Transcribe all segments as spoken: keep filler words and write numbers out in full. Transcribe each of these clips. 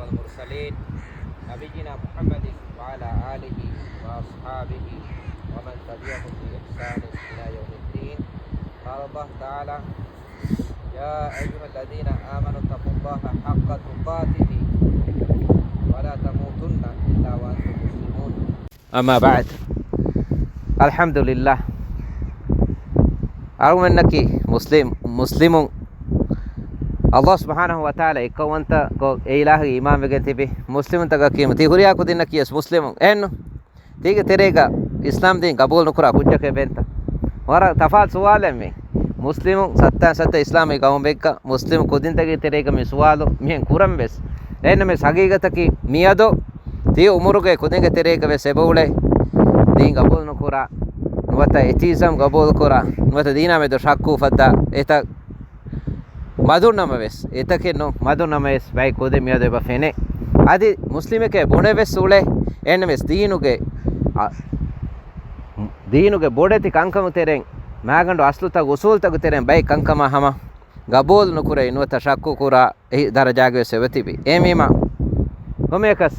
والمرسلين نبينا محمد وعلى آله وأصحابه ومن تبعهم بإحسان إلى يوم الدين. قال الله تعالى: يا أيها الذين آمنوا اتقوا الله حق تقاته ولا تموتن إلا وأنتم مسلمون. أما بعد. الحمد لله. އަޅުގަނޑަކީ މުސްލިމް، މުސްލިމުން. އަﷲ ސުބްޙާނަހޫ ވަތަޢާލާ އެއްކައުވަންތަ ކޮށް، އެ އިލާހަށް އީމާންވެގެން ތިބި މުސްލިމުންތަކަކީ، ތި ހުރިހާ ކުދިންނަކީ ވެސް މުސްލިމުން. އެހެންނު؟ ތީގެ ތެރޭގަ އިސްލާމް ދީން ގަބޫލު ނުކުރާ ކުއްޖަކެއް ވޭންތަ؟ ވަރަށް ތަފާތު ސުވާލެއް މީ. މުސްލިމުން ސައްތަ ސައްތަ އިސްލާމީ ގައުމެއްގަ މުސްލިމު ކުދިންތަކެއް ތެރޭގަ މި ސުވާލު މިހެން ކުރަން ވެސް. އެހެންނަމަވެސް ހަގީގަތަކީ މިއަދު ތި އުމުރުގެ ކުދިންގެ ތެރޭގަ ވެސް އެބައުޅޭ ދީން ގަބޫލު ނުކުރާ، ނުވަތަ އެތީޒަމް ގަބޫލު ކުރާ، ނުވަތަ ދީނާ މެދު ޝައްކު އުފައްދާ އެތައް މަދުން ނަމަވެސް، އެތަކެއް ނޫން، މަދުން ނަމަވެސް ބައެއް ކުދިން މިއަދު އެބަ ފެނޭ. އަދި މުސްލިމެކޭ ބުނެ ވެސް އުޅޭ. އެހެންނަމަވެސް ދީނުގެ، އަ، ދީނުގެ ބޮޑެތި ކަންކަމު ތެރެއިން، މާގަނޑު އަސްލުތައް އުސޫލްތަކު ތެރެއިން ބައެއް ކަންކަމާ ހަމަ ގަބޫލު ނުކުރެވި ނުވަތަ ޝައްކު ކުރާ އެހި ދަރަޖާގެ ވެސް އެބަތިބި. އެހެންވީމަ، ކޮންމެއަކަސް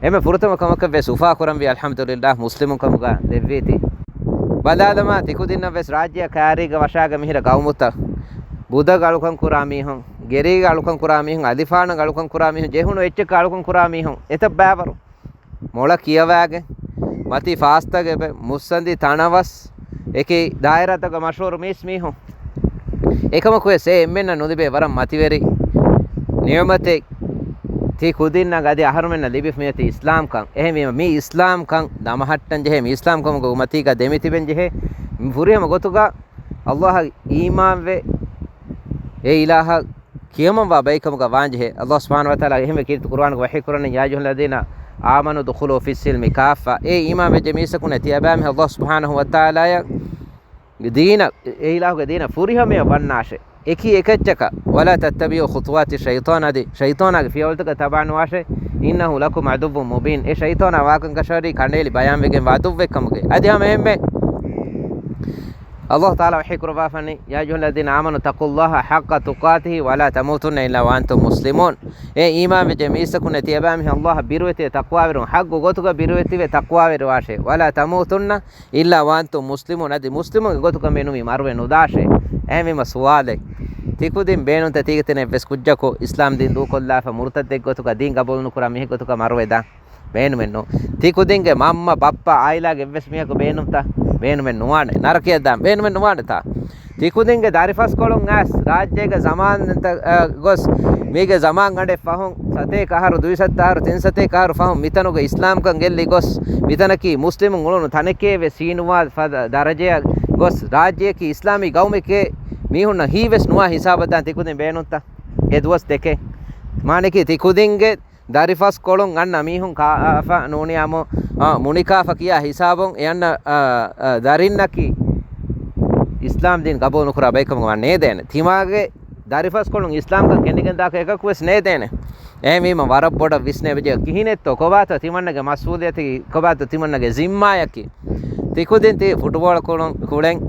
އެންމެ ފުރަތަމަ ކަމަކަށް ވެސް އުފާ ކުރަންވީ އަލްޙަމްދުލިއްލާހް މުސްލިމުން ކަމުގަ ދެއްވީތީ. ބަލާލަމާ، ތިކުދިންނަށް ވެސް ރާއްޖެއަށް ކައިރީގަ ވަށާގެ މިހިރަ ގައުމުތައް، ބުދަށް އަޅުކަން ކުރާ މީހުން، ގެރީގަ އަޅުކަން ކުރާ މީހުން، އަލިފާނަށް އަޅުކަން ކުރާ މީހުން، ޖެހުނު އެއްޗަކަށް އަޅުކަން ކުރާ މީހުން، އެތައް ބައިވަރު މޮޅަށް ކިޔަވާގެން، މަތީ ފާސްތަކެއް ބެ، މުއްސަނދި ތަނަވަސް، އެކި ދާއިރާތަކަށް މަޝްހޫރު މީސް މީހުން. އެކަމަކުވެސް އެ އެންމެންނަށް ނުލިބޭ ވަރަށް މަތިވެރި ނިޢުމަތެއް ތި ކުދިންނަށް އަދި އަހަރުމެންނަށް ލިބިފަ މިއޮތީ އިސްލާމްކަން. އެހެންވީމަ، މި އިސްލާމްކަން ދަމަހައްޓަން ޖެހޭ، މި އިސްލާމްކަމުގެ އުމަތީގަ ދެމިތިބެން ޖެހޭ، ފުރިހަމަ ގޮތުގަ އަﷲއަށް އީމާންވެ، އެ އިލާހަށް ކިޔަމަންވާ ބައިކަމުގަ ވާންޖެހޭ. އަﷲ ސުބްޙާނަހޫ ވަތަޢާލާ އެހެންވެ ކީރިތި ޤުރުއާނުގަ ވަޙީ ކުރަނީ، يا أيها الذين آمنوا ادخلوا في السلم كافة. އޭ އީމާންވެއްޖެ މީސްތަކުންނޭ، ތިޔަބައިމީހުން އަﷲ ސުބްޙާނަހޫ ވަތަޢާލާއަށް ދީނަށް، އެ އިލާހުގެ ދީނަށް ފުރިހަމަޔަށް ވަންނާށޭ. އެކި އެކައްޗަކަށް، ولا تتبعوا خطوات الشيطان، އަދި ޝައިޠާނާގެ ފިޔަވަޅުތަކަށް ތަބާނުވާށޭ. إنه لكم عدو مبين، އެ ޝައިޠާނާ ވާކަން ކަށަވަރީ ކަނޑައެޅި ބަޔާންވެގެންވާ ޢަދުއްވެއް ކަމުގައި. އަދި ހަމަ އެހެންމެ އަﷲ ތަޢާލާ ވަޙީ ކުރައްވާފަނީ، يا أيها الذين آمنوا اتقوا الله حق تقاته ولا تموتن إلا وأنتم مسلمون. އޭ އީމާންވެއްޖެ މީސްތަކުންނޭ، ތިޔަބައިމީހުން އަﷲއަށް ބިރުވެތިވެ ތަޤްވާވެރިވުން، ޙައްޤު ގޮތުގަ ބިރުވެތިވެ ތަޤްވާވެރިވާށޭ. ولا تموتن إلا وأنتم مسلمون، އަދި މުސްލިމުންގެ ގޮތުގަ މެނުވީ މަރުވެ ނުދާށޭ. އެހެންވީމަ ސުވާލެއް، ތިކުދިން ބޭނުންތަ ތީގެ ތެރެއިން އެއްވެސް ކުއްޖަކު އިސްލާމް ދީން ދޫކޮށްލާފަ މުރުތައްދެއްގެ ގޮތުގަ ދީން ގަބޫލު ނުކުރާ މީހެއްގެ ގޮތުގަ މަރުވެދާން؟ ބޭނުމެއްނު. ތިކުދިންގެ މަންމަ، ބައްޕަ، އާއިލާގެ އެއްވެސް މީހަކު ބޭނުންތަ؟ ބޭނުމެއް ނުވާނެ. ނަރަކަޔަށް ދާން ބޭނުމެއް ނުވާނެތާ؟ ތިކުދިންގެ ދަރިފަސްކޮޅުން އައިސް ރާއްޖޭގެ ޒަމާންތައް، އަ، ގޮސް، މީގެ ޒަމާން ގަނޑެއް ފަހުން، ސަތޭކަ އަހަރު، ދުއިސައްތަ އަހަރު، ތިން ސަތޭކަ އަހަރު ފަހުން މިތަނުގެ އިސްލާމްކަން ގެއްލި ގޮސް، މިތަނަކީ މުސްލިމުން އުޅުނު ތަނެކޭ ވެސް ހީނުވާ ފަދަ ދަރަޖަޔަށް ގޮސް، ރާއްޖެއަކީ އިސްލާމީ ގައުމެކޭ މީހުންނަށް ހީވެސް ނުވާ ހިސާބަށް ދާން ތިކުދިން ބޭނުންތަ؟ އެ ދުވަސް ދެކެ. މާނައަކީ ތިކުދިންގެ ދަރިފަސްކޮޅުން އަންނަ މީހުން ކާފަ ނޫނިއްޔާމު، އަ، މުނިކާފަ ކިޔާ ހިސާބުން އެ އަންނަ، އަ، އަ، ދަރިންނަކީ އިސްލާމް ދީން ގަބޫލު ނުކުރާ ބައެއްކަމުގަ ނޭދޭނެ. ތިމާގެ ދަރިފަސްކޮޅުން އިސްލާމްކަން ކެނޑިގެން ދާކަށް އެކަކުވެސް ނޭދޭނެ. އެހެންވީމަ ވަރަށް ބޮޑަށް ވިސްނޭ ވެޖެ. ކިހިނެއްތޯ ކޮބާތޯ ތިމަންނަގެ މަސްއޫލިއްޔަތަކީ، ކޮބާތޯ ތިމަންނަގެ ޒިންމާއަކީ؟ ތިކުދިން ތި ފުޓުބޯޅަ ކުޅުން، ކުޅެން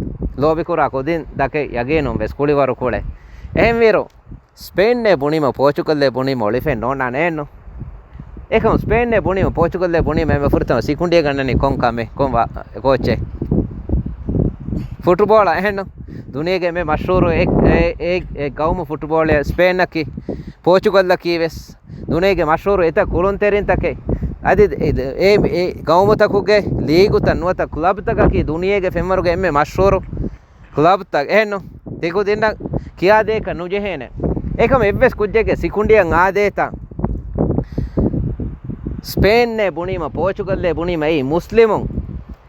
ލޯބިކުރާ ކުދިން ދަކެ ޔަގީނުން ވެސް ކުޅިވަރު ކުޅެ. އެހެންވީރު، ސްޕެއިންއޭ ބުނީމަ ޕޯޗުގަލްއޭ ބުނީމަ އޮޅިފައެއް ނޯންނާނެ އެއްނު. އެކަމު ސްޕެއިންއޭ ބުނީމަ ޕޯޗުގަލްއޭ ބުނީމަ އެންމެ ފުރަތަމަ ސިކުނޑިއެއް ގަންނަނީ ކޮން ކަމެއް، ކޮން ވާ-، ކޯޗެއް؟ ފުޓުބޯޅަ އެހެންނު. ދުނިޔޭގެ އެންމެ މަޝްހޫރު އެ، އެ، އެ، އެ ގައުމު ފުޓުބޯޅަ ސްޕެއިންއަކީ، ޕޯޗުގަލްއަކީ ވެސް. ދުނިޔޭގެ މަޝްހޫރު އެތައް ކުޅުންތެރިންތަކެއް. އަދި އެ، އެ، އެ ގައުމުތަކުގެ ލީގުތައް ނުވަތަ ކްލަބްތަކަކީ ދުނިޔޭގެ ފެންވަރުގެ އެންމެ މަޝްހޫރު ކްލަބްތައް އެހެންނު. ތިކުދިންނަށް ކިޔާދޭކަށް ނުޖެހޭނެ. އެކަމް އެއްވެސް ކުއްޖެއްގެ ސިކުނޑިއަށް އާދޭތަ؟ ސްޕެއިންއޭ ބުނީމަ، ޕޯޗުގަލްއޭ ބުނީމަ، އެއީ މުސްލިމުން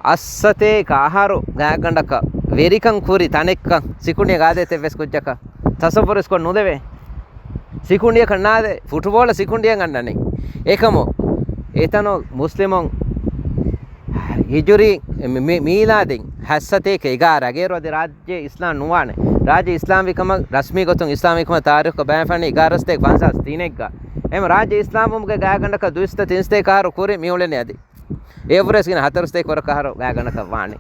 އައްސަތޭކަ އަހަރު ގާތްގަނޑަކަށް ވެރިކަން ކުރި ތަނެއްކަން ސިކުނޑިއަށް އާދޭތަ އެއްވެސް ކުއްޖަކަށް؟ ތަސައްވަރުވެސް ކޮށް ނުލެވޭ. ސިކުނޑިއަކަށް ނާދޭ، ފުޓުބޯޅަ ސިކުނޑިއަށް އަންނަނީ. އެކަމު އެތަނު މުސްލިމުން ހިޖުރީ މި-، މި-، މީލާދީން ހައްސަތޭކަ އެގާރަ އަގޭރު އަދި ރާއްޖެ އިސްލާމް ނުވާނެ. ރާއްޖެ އިސްލާމްވި ކަމަށް، ރަސްމީ ގޮތުން އިސްލާމްވި ކަމަށް ތާރީޚު ބަޔާންފަނީ އެގާރަ ސަތޭކަ ފަންސާސް ތިނެއްގަ. އެހެން ރާއްޖެ އިސްލާމްވުމުގެ ގާތްގަނޑަކަށް ދުއިސައްތަ ތިންސަތޭކަ އަހަރު ކުރި މިއުޅެނީ އަދި. އެއަށްވުރެ ގިނަ ހަތަރުސަތޭކަ ވަރަކަށް އަހަރު ގާތްގަނޑަކަށް ވާނީ.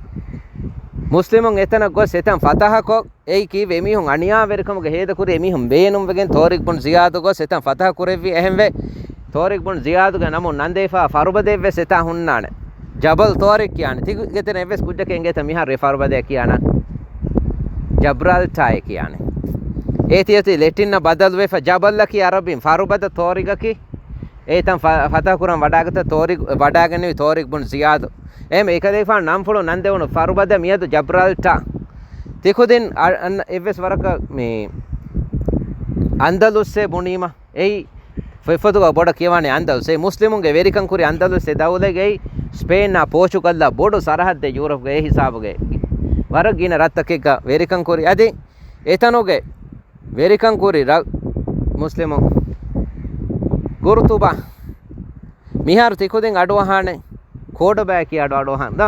މުސްލިމުން އެތަނަށް ގޮސް އެތަން ފަތަހަކޮށް، އެއީ ކީއްވެ؟ އެމީހުން އަނިޔާވެރިކަމުގެ ހޭދަކުރި އެމީހުން ބޭނުންވެގެން ތޯރިގް ބުން ޒިޔާދު ގޮސް އެތަން ފަތަހަ ކުރެއްވި. އެހެންވެ، ތޯރިގް ބުން ޒިޔާދުގެ ނަމުން ނަންދެވިފާ ފަރުބަދައެއްވެސް އެތާ ހުންނާނެ. ޖަބަލް ތޯރިގް ކިޔާނެ. ތިގެތެރެ އެއްވެސް ކުއްޖަކަށް އެނގޭތަ މިހާރު އެ ފަރުބަދަޔަށް ކިޔާނަން؟ ޖަބްރާލްޓާއޭ ކިޔާނެ. އޭތި އޮތީ ލެޓިންނަށް ބަދަލުވެފަ. ޖަބަލްއަކީ އަރަބިން ފަރުބަދަ، ތޯރިގަކީ އެތަން ފަ-، ފަތަހަ ކުރަން ވަޑާގަތަ ތޯރިގް ވަޑާގެންނެވި ތޯރިގް ބުން ޒިޔާދު. އެހެން އެކަލޭފާނު ނަންފުޅު ނަންދެވުނު ފަރުބަދަ މިއަދު ޖަބްރާލްޓާ. ތިކުދިން އަ-، އަންނަ އެއްވެސް ވަރަކަށް މި އަންދަލުސްއޭ ބުނީމަ، އެއީ ފޮތްފޮތުގަ ބޮޑަށް ކިޔަވާނެ އަންދަލުސް. އެ މުސްލިމުންގެ ވެރިކަން ކުރި އަންދަލުސް އެ ދައުލަތްގައި ސްޕެއިންއާ ޕޯޗުގަލްއާ ބޮޑު ސަރަހައްދެއް ޔޫރަޕްގެ އެ ހިސާބުގައި ވަރަށް ގިނަ ރަށްތަކެއްގަ ވެރިކަން ކުރި. އަދި އެތަނުގެ ވެރިކަން ކުރި ރަށް މުސްލިމުން. ގުރުތުބާ. މިހާރު ތިކުދިން އަޑުއަހާނެ ކޯޑަބާއަކީ އަޑު އަޑުއަހާން ދާ.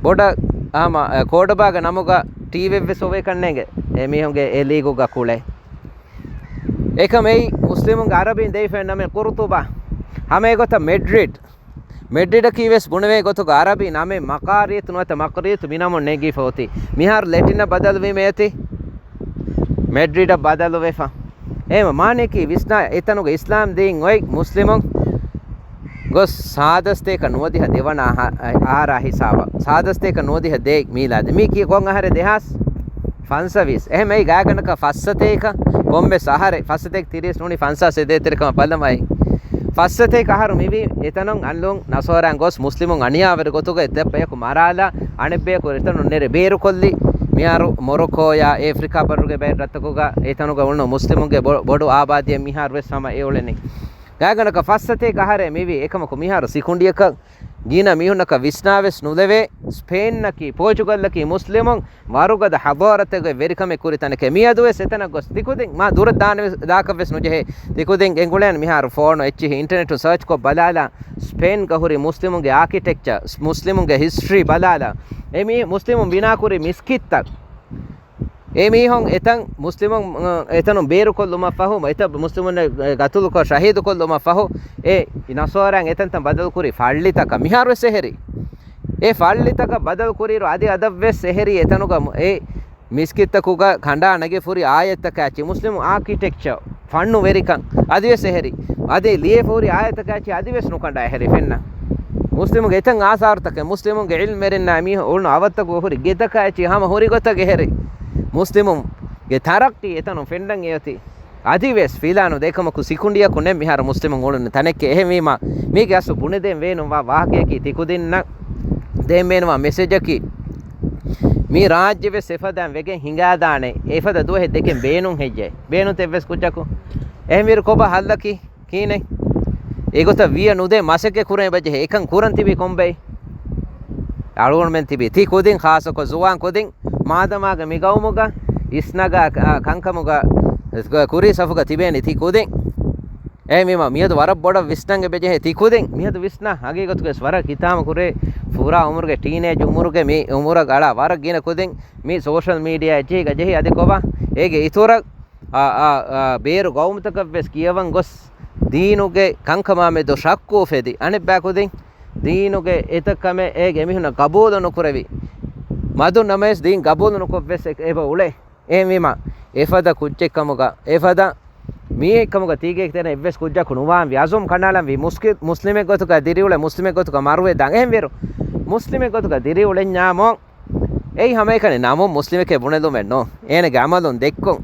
ބޮޑަށް އާމަ، އެ، ކޯޑަބާގެ ނަމުގަ ޓީވެއްވެސް އޮވޭ ކަންނޭނގެ. އެ މީހުންގެ އެ ލީގުގަ ކުޅޭ. އެކަމް އެއީ މުސްލިމުންގެ އަރަބިން ދެވިފައި ނަމެއް ގުރުތުބާ. ހަމަ އެގޮތަށް މެޑްރިޑް. މެޑްރިޑަކީ ވެސް ބުނެވޭ ގޮތުގަ އަރަބި ނަމެއް މަޤާރީތު ނުވަތަ މަޤްރީތު މި ނަމުން ނެގިފަ އޮތީ. މިހާރު ލެޓިނަށް ބަދަލުވީމަ އޭތި މެޑްރިޑަށް ބަދަލުވެފަ. އެހެން މާނައަކީ ވިސްނާ އެތަނުގަ އިސްލާމް ދީން އޮތް މުސްލިމުން ގޮސް ސާދަސްތޭކަ ނުވަދިހަ ދެވަނަ އަހަ-، އަހަރާ ހިސާބަށް. ސާދަސްތޭކަ ނުވަދިހަ ދޭއް މީލާދި. މީ ކީ ކޮން އަހަރެއް؟ ދެހާސް ފަންސަވީސް. އެހެން އެއީ ގާތްގަނޑަކަށް ފައްސަތޭކަ ކޮންމެސް އަހަރެއް. ފައްސަތޭކަ ތިރީސް ނޫނީ ފަންސާސް އެދޭތެރިކަމަށް ބަލަމާއި. ފައްސަތޭކަ އަހަރު މިވީ އެތަނުން އަލުން ނަސޯރާން ގޮސް މުސްލިމުން އަނިޔާވެރި ގޮތުގައި އެތައް ބަޔަކު މަރާލާ އަނެއް ބަޔަކު އެތަނުން ނެރެ ބޭރުކޮށްލި. މިހާރު މޮރޮކޯޔާ އެ އެފްރިކާ ބައްރުގެ ބައެއް ރަށްތަކުގަ އެތަނުގަ އުޅުނު މުސްލިމުންގެ ބޮ-، ބޮޑު އާބާދީއެއް މިހާރު ވެސް ހަމަ އެ އުޅެނީ. ގާތްގަނޑަކަށް ފައްސަތޭކަ އަހަރެއް މިވީ. އެކަމަކު މިހާރު ސިކުނޑިއަކަށް ގިނަ މީހުންނަކަށް ވިސްނާވެސް ނުލެވޭ، ސްޕެއިންއަކީ ޕޯޗުގަލްއަކީ މުސްލިމުން ވަރުގަދަ ޙަޟާރަތެއްގެ ވެރިކަމެއް ކުރި ތަނެކޭ. މިއަދުވެސް އެތަނަށް ގޮސް ތިކުދިން މާ ދުރަށް ދާނެ ވެސް ދާކަށްވެސް ނުޖެހޭ. ތިކުދިން ގެންގުޅޭނެ މިހާރު ފޯނު އެއްޗިހި އިންޓަރނެޓުން ސާޗްކޮށް ބަލާލާ، ސްޕެއިންގަ ހުރި މުސްލިމުންގެ އާކިޓެކްޗާ، މުސްލިމުންގެ ހިސްޓްރީ ބަލާލާ، އެ މީ މުސްލިމުން ބިނާކުރި މިސްކިތްތައް، އެ މީހުން އެތަން މުސްލިމުން، އަ، އެތަނުން ބޭރުކޮށްލުމަށް ފަހު، އެތައް މުސްލިމުން ގަތުލުކޮށް ޝަހީދުކޮށްލުމަށް ފަހު، އެ ނަސޯރާން އެތަންތަން ބަދަލުކުރި ފައްޅިތަކަށް މިހާރުވެސް އެހެރި. އެ ފައްޅިތަކަށް ބަދަލުކުރިއިރު އަދި އަދަށްވެސް އެހެރީ އެތަނުގަ މު-، އެ މިސްކިތްތަކުގަ ކަނޑާ ނެގިފަ ހުރި އާޔަތްތަކާއެއްޗި މުސްލިމު އާކިޓެކްޗަ ފަންނުވެރިކަން އަދިވެސް އެހެރި. އަދި ލިޔެފަ ހުރި އާޔަތަކާއެއްޗި އަދިވެސް ނުކަނޑާ އެހެރި ފެންނަ. މުސްލިމުގެ އެތައް އާސާރުތަކެއް މުސްލިމުންގެ ޢިލްމުވެރިންނާ މީހުން އުޅުނު އަވަށްތަކުގަ ހުރި ގެތަކާއެއްޗި ހަމަ ހުރި ގޮތަށް އެހެރި. މުސްލިމުންގެ ތަރައްޤީ އެތަނުން ފެންނަން އެއޮތީ. އަދިވެސް ފިލާނު ދޭކަމަކު ސިކުނޑިއަކު ނެތް މިހާރު މުސްލިމުން އުޅުނު ތަނެއްގެ. އެހެންވީމަ، މީގެ އަސްލު ބުނެދޭން ވޭނުންވާ ވާހަކަޔަކީ ތިކުދިންނަށް ދޭން ވޭނުންވާ މެސެޖަކީ، މި ރާއްޖެވެސް އެފަދައިން ވެގެން ހިނގާދާނެ، އެފަދަ ދުވަހެއް ދެކެން ބޭނުން ހެއްޔޭ؟ ބޭނުންތަ އެއްވެސް ކުއްޖަކު؟ އެހެންވީއިރު ކޮބާ ހައްލަކީ؟ ކީނެއް؟ އެގޮތަށް ވިޔަ ނުދޭ މަސައްކަތް ކުރަން އެބަޖެހޭ. އެކަން ކުރަން ތިބީ ކޮންބައި؟ އަޅުގަނޑުމެން ތިބީ. ތި ކުދިން ޚާއްޞަކޮށް ޒުވާން ކުދިން މާދަމާގެ މި ގައުމުގަ އިސްނަގާ ކަ-، ކަންކަމުގަ ކުރީ ސަފުގަ ތިބޭނީ ތި ކުދިން. އެހެންވީމަ މިއަދު ވަރަށް ބޮޑަށް ވިސްނަން އެބަޖެހޭ ތި ކުދިން. މިއަދު ވިސްނާ ހަގީގަތުގައި ވަރަށް ހިތާމަ ކުރޭ ފުރާ އުމުރުގެ ޓީނޭޖް އުމުރުގެ މި އުމުރަށް އަޅާ ވަރަށް ގިނަ ކުދިން މި ސޯޝަލް މީޑިއާ އެއްޗެހިގަ ޖެހި އަދި ކޮބާ އޭގެ އިތުރަށް އާ، އާ، އާ، ބޭރު ގައުމުތަކަށްވެސް ކިޔަވަން ގޮސް، ދީނުގެ ކަންކަމާމެދު ޝައްކު އުފެދި، އަނެއްބައި ކުދިން ދީނުގެ އެތައް ކަމެއް އޭގެ އެމީހުންނަށް ގަބޫލު ނުކުރެވި، މަދުން ނަމަވެސް ދީން ގަބޫލު ނުކޮށްވެސް އެ-، އެބަ އުޅޭ. އެހެންވީމަ، އެފަދަ ކުއްޖެއްކަމުގަ، އެފަދަ މީހެއްކަމުގަ ތީގެ ތެރެ އެއްވެސް ކުއްޖަކު ނުވާންވީ. އަޒުމް ކަނޑާލަންވީ، މުސްކި-، މުސްލިމެއް ގޮތުގަ ދިރިއުޅެ، މުސްލިމެއް ގޮތުގަ މަރުވެ ދާން. އެހެންވީއިރު، މުސްލިމެއް ގޮތުގަ ދިރިއުޅެންޏާމު، އެއީ ހަމައެކަނި ނަމުން މުސްލިމެކޭ ބުނެލުމެއް ނޫން. އޭނަގެ އަމަލުން ދެއްކުން.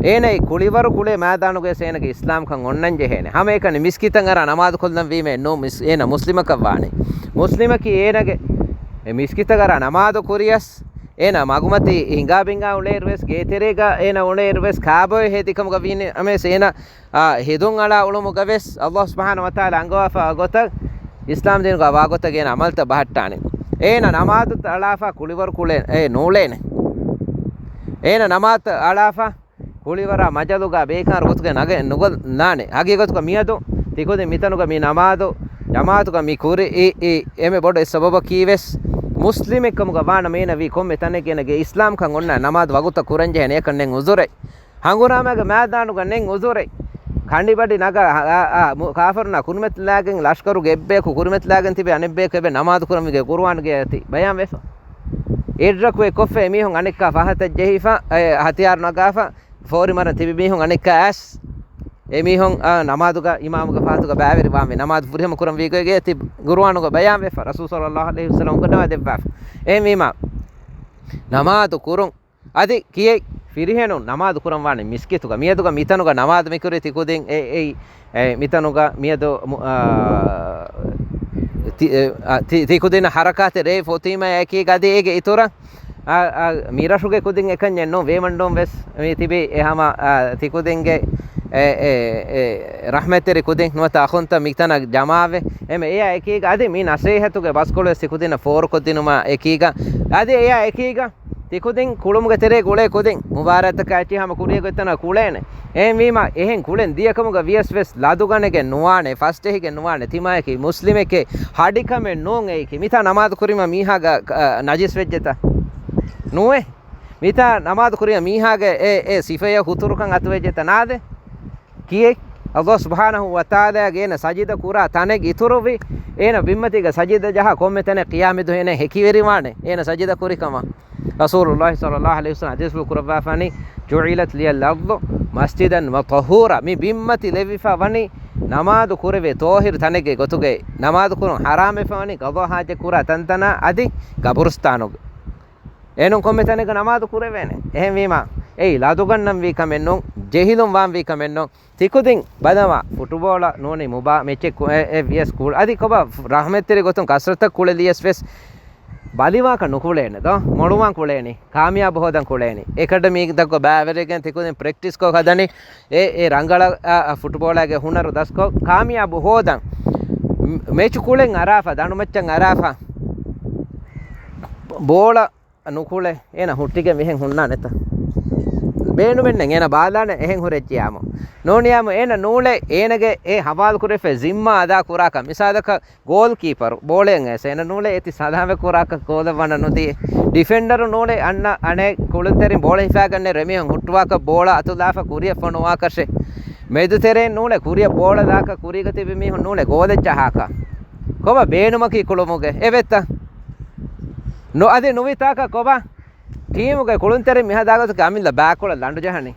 އޭނައީ ކުޅިވަރު ކުޅޭ މައިދާނުގައި އޭނަގެ އިސްލާމްކަން އޮންނަން ޖެހޭނެ. ހަމައެކަނި މިސްކިތަށް އަރާ ނަމާދު ކޮށްލަން ވީމެއް ނޫން، މިސް-، އޭނަ މުސްލިމަކަށް ވާނެ. މުސްލިމަކީ އޭނަގެ އެ މިސްކިތަށް އަރާ ނަމާދު ކުރިޔަސް، އޭނަ މަގުމަތީ ހިނގާ ބިނގާ އުޅޭއިރުވެސް، ގޭތެރޭގަ އޭނަ އުޅޭއިރުވެސް، ކާބޮއެ ހެދިކަމުގަ ވީނެ އަމޭސް އޭނަ އާ، ހެދުން އަޅާ އުޅުމުގަވެސް އައްލާހު ސުބްޙާނަހު ވަތަޢާލާ އަންގަވާފަ ގޮތަށް، އިސްލާމް ދީނުގަ ވާގޮތަށް އޭނަ ޢަމަލުތައް ބަހައްޓާނެ. އޭނަ ނަމާދުތައް އަޅާފަ ކުޅިވަރު ކުޅޭ، އެ، ނޫޅޭނެ. އޭނަ ނަމާދުތައް އަޅާފަ ކުޅިވަރާ މަޖަލުގަ ބޭކާރު ގޮތުގަ ނަގެ ނުގޮންނާނެ. ހަގީގަތުގަ މިއަދު ތިކުދިން މިތަނުގަ މި ނަމާދު ޖަމާޢަތުގަ މި ކުރި އި، އި، އެންމެ ބޮޑު އެއް ސަބަބަކީވެސް، މުސްލިމެއްކަމުގަ ވާނަމަ އޭނަ ވީ ކޮންމެ ތަނެއްގަ އޭނަގެ އިސްލާމްކަން އޮންނަ ނަމާދު ވަގުތަށް ކުރަންޖެހޭނެ އެކަން ނެތް ޢުޛުރެއް. ހަނގުރާމައިގެ މައިދާނުގަ ނެތް ޢުޛުރެއް. ކަނޑިބަޑި ނަގާ، އާ، އާ، މު-، ކާފަރުންނާ ކުރިމަތިލާގެން ލަޝްކަރުގެ އެއްބަޔަކު ކުރިމަތިލާގެން ތިބި އަނެއްބަޔަކު އެބަ ނަމާދު ކުރަންވީގެ ޤުރުއާންގެ އަތި ބަޔާންވެފަ. އެއްރަކު އެއްކޮށްފަ އެމީހުން އަނެއްކާ ފަހަތަށް ޖެހިފަ، އެ، ހަތިޔާރު ނަގާފަ، ފޯރި މަރަން ތިބި މީހުން އަނެއްކާ އައިސް. އެމީހުން، އާ، ނަމާދުގަ އިމާމުގެ ފަހަތުގަ ބައިވެރިވާންވީ. ނަމާދު ފުރިހަމަ ކުރަންވީގޮތްގެ އެތި ޤުރުއާނުގަ ބަޔާންވެފަ. ރަސޫލު ޞައްލައްލާހު ޢަލައިހި ވަސައްލަމަ އުނގަންނަވާ ދެއްވާފަ. އެހެންވީމާ، ނަމާދު ކުރުން. އަދި ކިޔެއް ފިރިހެނުން ނަމާދު ކުރަން ވާނެ މިސްކިތުގަ. މިއަދުގަ މިތަނުގަ ނަމާދު މިކުރި ތިކުދިން އެ، އެއީ، އެ، މިތަނުގަ މިއަދު މު-، އާ، ތި-، އެ، އާ، ތި-، ތިކުދިން ހަރަކާތެއް ރޭ ފޮތީމަ އެކީގަ އަދި އޭގެ އިތުރަށް، އާ، އާ، މިރަށުގެ ކުދިން އެކަންޏެއް ނޫން، ވޭމަންޑޫން ވެސް މި ތިބި އެ ހަމަ، އާ، ތިކުދިންގެ އެ، އެ، އެ، ރަޙްމަތްތެރި ކުދިން ނުވަތަ އަޚުންތައް މިތަނަށް ޖަމާވެ. އެމެ އެޔާ އެކީގަ އަދި މި ނަސޭހަތުގެ ބަސްކޮޅު ވެސް ތިކުދިންނަށް ފޯރުކޮށްދިނުމާ އެކީގަ އަދި އެޔާ އެކީގަ ތިކުދިން ކުޅުމުގެ ތެރޭ ގުޅޭ ކުދިން މުބާރާތަކާ އެއްޗިހި ހަމަ ކުރިޔަށް ގޮތްތަނަށް ކުޅޭނެ. އެހެންވީމަ، އެހެން ކުޅެން ދިޔަކަމުގަ ވިޔަސް ވެސް ލަދުގަނެގެން ނުވާނެ، ފަސްޖެހިގެން ނުވާނެ، ތިމާޔަކީ މުސްލިމެކޭ، ހަޑިކަމެއް ނޫން އެއީކީ. މިތާ ނަމާދު ކުރީމަ މީހާގަ، އަ، ނަޖިސް ވެއްޖެތަ؟ ނުވޭ. މިތާ ނަމާދު ކުރީމަ މީހާގެ އެ، އެ ސިފަޔަށް ހުތުރުކަން އަތުވެއްޖެތަ؟ ނާދޭ. ކިޔެއް؟ ﷲ ސުބްޙާނަހޫ ވަތަޢާލާގެ އޭނަ ސަޖިދަ ކުރާ ތަނެއް އިތުރުވި، އޭނަ ބިންމަތީގަ ސަޖިދަ ޖަހާ ކޮންމެ ތަނެއް ޤިޔާމެދު އޭނަ ހެކިވެރިވާނެ އޭނަ ސަޖިދަ ކުރި ކަމަށް. ރަސޫލުﷲ ޞައްލައްލާހު ޢަލައިހި ވަސައްލަމަ ޙަދީޘްފުޅު ކުރައްވާފާނީ، "جعلت لي الأرض مسجدا وطهورا." މި ބިންމަތި ލެއްވިފަ ވަނީ ނަމާދު ކުރެވޭ ޠާހިރު ތަނެއްގެ ގޮތުގައި. ނަމާދު ކުރުން ޙަރާމްވެފަ ވަނީ ޤަޟާ ޙާޖަތް ކުރާ ތަންތަނާ އަދި ޤަބުރުސްތާނުގެ. އެނޫން ކޮންމެ ތަނެއްގަ ނަމާދު ކުރެވޭނެ. އެހެންވީމާ، އެއީ ލަދުގަންނަން ވީ ކަމެއް ނޫން، ޖެހިލުން ވާން ވީ ކަމެއް ނޫން. ތިކުދިން ބަލަމާ، ފުޓުބޯޅަ ނޫނީ މުބާ މެޗެއް ކު-، އެ، އެ ވިޔަސް ކުޅަ-، އަދި ކޮބާ ފު-، ރަޙްމަތްތެރި ގޮތުން ކަސްރަތަށް ކުޅެލިޔަސް ވެސް ބަލިވާކަށް ނުކުޅޭނެ ދޯ؟ މޮޅުވާން ކުޅޭނީ. ކާމިޔާބު ހޯދަން ކުޅޭނީ. އެކަޑަމީތަކުގަ ބައިވެރިގެން ތިކުދިން ޕްރެކްޓިސްކޮށް ހަދަނީ. އެ، އެ ރަނގަޅަށް، އަ، އަ، ފުޓުބޯޅައިގެ ހުނަރު ދަސްކޮށް ކާމިޔާބު ހޯދަން. މެ-، މެޗު ކުޅެން އަރާފަ، ދަނޑުމައްޗަށް އަރާފަ. ބޯޅަ ނުކުޅެ، އޭނަ ހުއްޓިގެން މިހެން ހުންނާނެތަ؟ ބޭނުމެއްނެތް، އޭނަ ބާލާނެ އެހެން ހުރެއްޖިޔާމު. ނޫނިޔާމު އޭނަ ނޫޅޭ، އޭނަގެ އެ ހަވާލު ކުރެފައި ޒިންމާ އަދާ ކުރާކަށް. މިސާލަކަށް ގޯލް ކީޕަރު ބޯޅައެއް އައިސް އޭނަ ނޫޅޭ އޭތި ސަލާމަތް ކުރާކަށް ގޯލަށް ވަނަ ނުދީ. ޑިފެންޑަރު ނޫޅޭ އަންނަ އަނެއް ކުޅުންތެރިން ބޯޅަ ހިފާގަންނޭ ރެމިހުން ހުއްޓުވާކަށް ބޯޅަ އަތުލާފަ ކުރިޔަށް ފޮނުވާކަށެއް. މެދުތެރެއިން ނޫޅޭ ކުރިޔަށް ބޯޅަ ދާކަށް ކުރީގަ ތިބި މީހުން ނޫޅޭ ގޯލެއް ޖަހާކަށް. ކޮބާ ބޭނުމަކީ ކުޅުމުގެ؟ އެވެތަ؟ ނު-، އަދި ނުވިތާކަށް ކޮބާ؟ ޓީމުގެ ކުޅުންތެރިން މިހަދާގޮތަކީ އަމިއްލަ ބާކޮޅަށް ލަނޑު ޖަހަނީ.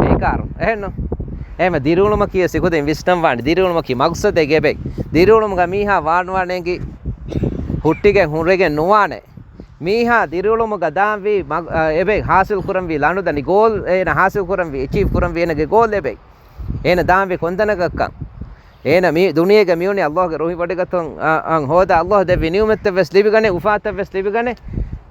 ބޭކާރު. އެހެންނު؟ އެހެން ދިރިއުޅުމަކީ ސިކުދިން ވިސްނަން ވާނެ. ދިރިއުޅުމަކީ މަގްސަދެއް އެބެ. ދިރިއުޅުމުގަ މީހާ ވާނުވާނެ އެނގި ހުއްޓިގެން ހުރެގެން ނުވާނެ. މީހާ ދިރިއުޅުމުގަ ދާންވީ މަގް-، އަ، އެބެ ހާސިލް ކުރަންވީ ލަނޑު ދަނީ ގޯލް އޭނަ ހާސިލް ކުރަންވީ، އެޗީވް ކުރަންވީ އޭނަގެ ގޯލް އެބެ. އޭނަ ދާންވީ ކޮންތަނަކަށްކަން. އޭނަ މި ދުނިޔޭގަ މިއުނީ ﷲގެ ރުހިވޮޑިގަތުން، އަ، އަން ހޯދާ ﷲ ދެއްވި ނިޢުމަތްތައްވެސް ލިބިގަނެ، އުފާތައްވެސް ލިބިގަނެ.